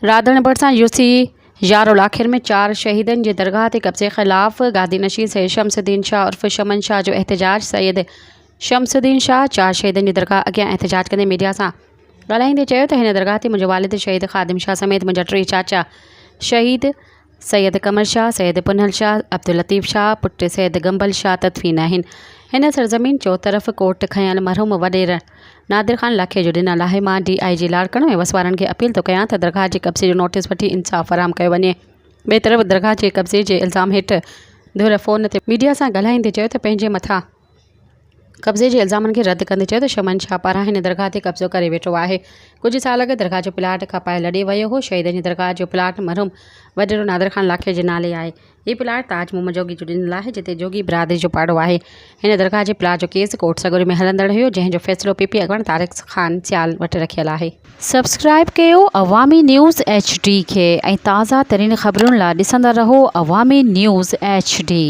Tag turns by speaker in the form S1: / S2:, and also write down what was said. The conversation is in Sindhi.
S1: راڌڻ ڀرسان يوسي يارو لاکير ۾ چار شهيدن جي درگاهه تي قبضي خلاف گادي نشين سيد شمس الدين شاهه عرف شمن شاهه جو احتجاج سيد شمس الدين شاهه چار شهيدن جي درگاهه اڳيان احتجاج ڪندي ميڊيا سان ڳالهائيندي چيو ته هن درگاهه تي منهنجو والد شهيد خادم شاهه سميت منهنجا ٽي چاچا شهيد سيد قمر شاهه، سيد پنهل شاهه، عبداللطيف شاهه پٽ سيد گنبل شاهه تدفين آهن. هن سرزمين چوطرف ڪوٽ کنيل مرحوم وڏير نادر خان لاکي جو ڏنل آهي. مان ڊي I جي لاڙڪاڻو ۽ وس وارن کي اپيل ٿو ڪيان ته درگاهه جي قبضي جو نوٽيس وٺي انصاف فراهم ڪيو وڃي. ٻئي طرف درگاهه جي قبضي جي الزام هيٺ ڌر فون تي ميڊيا سان ڳالهائيندي چيو ته پنهنجي مٿان قبضي جي الزامن کي رد ڪندي چيو ته شمن شاهه پاران هن درگاهه تي قبضو ڪري ويٺو آهي. ڪجهه سال اڳ درگاهه جو پلاٽ کپائي لڏي ويو هو. شهيدن جي درگاهه جو پلاٽ مرحوم وڏيرو نادر خان لاکي جي نالي آهي. هي پلاٽ تاج محمد جوڳي جو ڏنل آهي جتي جوڳي برادري جو پاڙو آهي. هن درگاهه جي پلاٽ جو ڪيس ڪورٽ سڳوري ۾ هلندڙ هيو جنهن جو فيصلو پي پي اڳواڻ طارق خان سيال وٽ رکيل آهي.
S2: سبسڪرائيب ڪيو عوامي نيوز ايڇ ڊي کي ۽ تازه ترين خبرن لا ڏسندا رهو عوامي نيوز ايڇ ڊي.